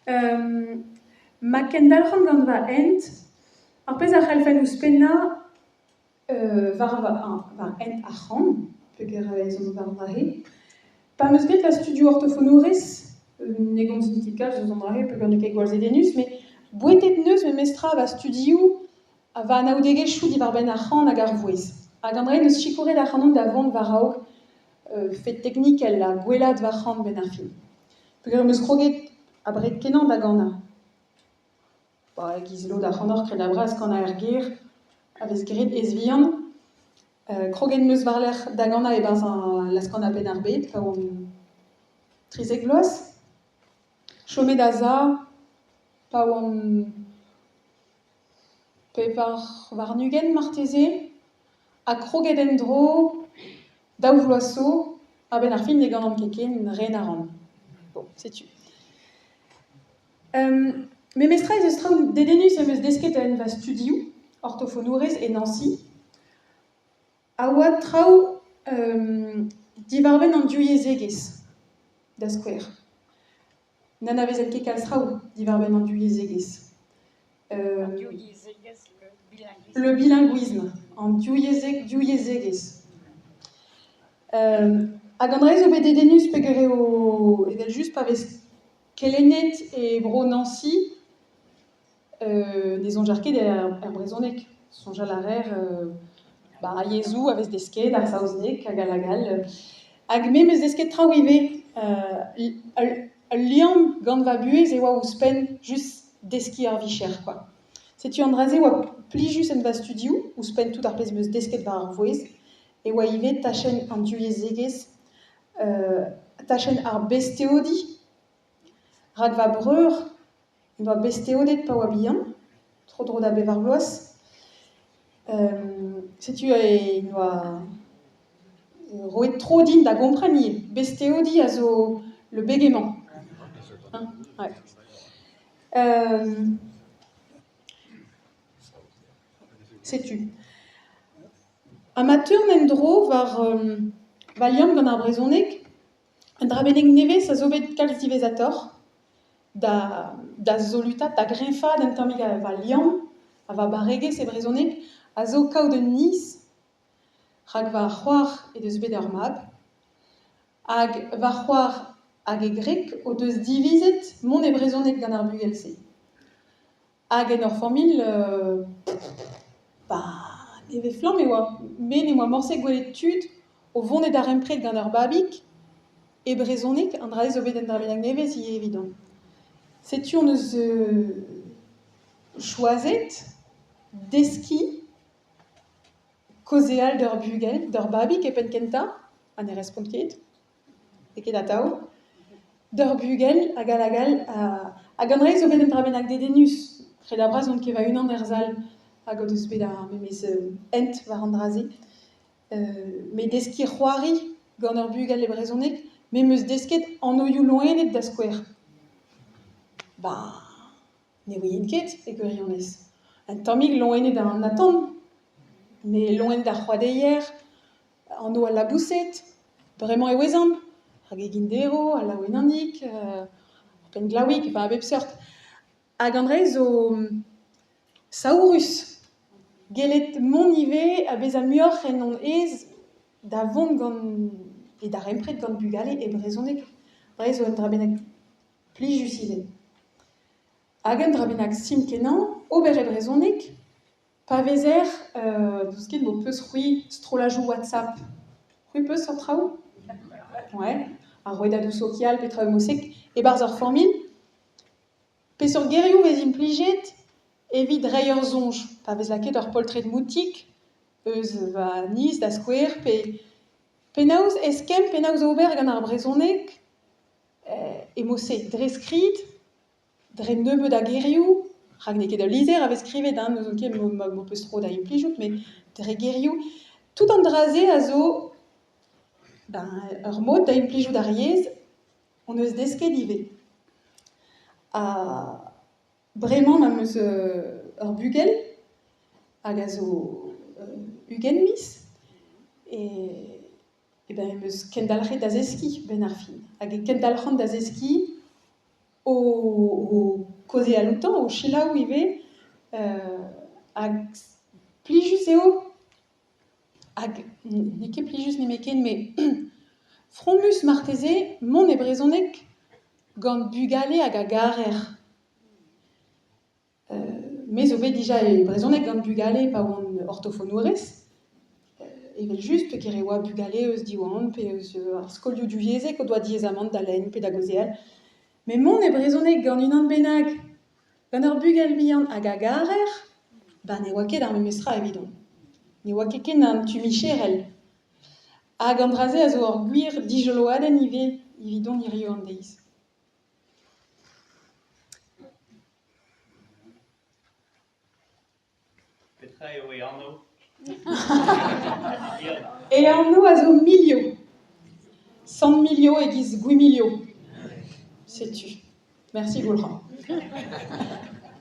Ma kendalc'han gant va hent, ar pezh a c'hallfen ouzhpennañ war va war hent ar c'han peogwir ez on war va-he. Pa 'm eus graet va studioù ortofonourez, ne gomzin ket kalz eus an dra-se peogwir n'eo ket gwall zedennus met bouetet 'neus memestra va studioù ha va anaoudegezhioù diwar-benn ar c'han hag ar vouezh. Hag an dra-se 'neus sikouret ac'hanon da vont war-raok fed teknikel ha gwellaat va c'han 'benn ar fin. Peogwir 'm eus kroget abred-kenañ da ganañ. Ba e-giz lod ac'hanoc'h krenn-ha-bras kanañ er gêr a vez graet ez-vihan. Kroget 'm eus war-lerc'h da ganañ e-barzh al laz-kanañ Penn-ar-Bed pa oan 13 vloaz. Chomet a-sav pa oan 24 marteze ha kroget en-dro daou vloaz zo a-benn ar fin ne ganan ket ken, ren a ran. Bon, setu. Memestra ez eus traoù dedennus am eus desket en va studioù ortofonourez e Nancy a oa traoù diwar-benn an divyezhegezh, da skouer. N'anavezen ket kalz traoù diwar-benn an divyezhegezh. An divyezhegezh, le bilinguisme. Le bilinguisme, an divyezhegezh. Hag an dra-se zo bet dedennus peogwir eo evel-just pa vez kelennet e bro Nancy ne soñjer ket er brezhoneg. Soñjal a reer ba ar yezhoù a vez desket, ar saozneg hag all hag all. Hag me 'm eus desket traoù ivez. Ul liamm gant va buhez e oa ouzhpenn just deskiñ ar vicher kwa. Setu an dra-se oa plijus en va studioù, ouzhpenn tout ar pezh 'm eus desket war ar vouezh, e oa ivez tachenn an divyezhegezh, tachenn ar besteodiñ. Rak va breur en doa besteodet pa oa bihan, tro-dro da bevar bloaz. Setu en doa roet tro din da gompren ivez. Besteodiñ a zo le bégaiement. Hein, ouais. Setu. Ha ma teuan en-dro war va liamm gant ar brezhoneg, Un dra bennak nevez a zo bet kalz diwezhatoc'h da solutaat, da greñfaat un tammig va liamm ha va barregezh e brezhoneg a zo kaout un niz rak va c'hoar he deus bet ur mab hag va c'hoar hag e gwreg o deus divizet mont e brezhoneg gant ar bugel-se. Hag en hor familh ba nevez-flamm e oa. Me ne oa morse gwelet tud o vont e darempred gant ur babig e brezhoneg. An dra-se zo bet un dra bennak nevez ivez evidon. Setu hon eus choazet deskiñ kaozeal d'ur bugel, d'ur babig e penn-kentañ, ha ne respont ket. N'eo ket atav. D'ur bugel hag all hag all hag an dra-se zo bet un dra bennak dedennus. Kredabras n'on ket va-unan er sal hag o deus bet ar memes hent war an dra-se. Met deskiñ c'hoari gant ur bugel e brezhoneg, me 'm eus desket anvioù loened da skouer. Ba ne ouien ket e gwirionez. Un tammig loened an atant, met loened ar c'hoadeier, Anv al laboused, bremañ e ouezan, hag e ginderv, al laouenanig, ar pennglaouig, enfin a bep seurt. Hag an dra-se zo saourus gellet mont ivez ha bezañ muioc'h en hon aez da vont gant e darempred gant bugale e brezhoneg. Dre zo un dra bennak plijus ivez. Hag un dra bennak simpl-kenañ, ober e brezhoneg Pa vezer, n'eus ket m'ho peus c'hwi strollajoù WhatsApp. C'hwi 'peus seurt traoù? Ouais. Ar rouedadoù sokial pe traoù mosek e-barzh ur familh. Peseurt gerioù 'vez implijet evit reiñ ur soñj? Pa vez lakaet ur poltred moutik eus va niz da skouer pe penaos eskemm, penaos ober gant ar brezhoneg e mod-se dre skrid? Dre nebeut a gerioù, rak n'eo ket ul lizher a vez skrivet, hein, n'ouzon ket m'ho peus tro da implijout, met dre gerioù. Tout an dra-se a zo ben, ur mod da implijout ar yezh hon eus desket ivez. Ha bremañ m'am eus ur bugel hag a zo 20 miz e E ben em eus kendalc'het da zeskiñ 'benn ar fin. Hag e kendalc'han da zeskiñ o kaozeal outañ, o selaou ivez hag plijus eo hag n'eo ket plijus nemetken met fromus marteze mont e brezhoneg gant bugale hag a garer. Me zo bet dija e brezhoneg gant bugale pa oan ortofonourez. Evel-just peogwir e oa bugale eus Diwan pe eus ar skolioù divyezhek o doa diaezamant da lenn pe da gaozeal. Met mont e brezhoneg gant unan bennak, gant ur bugel bihan hag a garer, ba ne oa ket ar memes tra evidon. Ne oa ket ken an tu micherel. Hag an dra-se a zo ur gwir dijoloadenn ivez evidon hiziv an deiz. Petra eo e anv? E anv a zo Milio. Sant Milio e-giz Gwimilio. Setu. Mersi Goulc'han.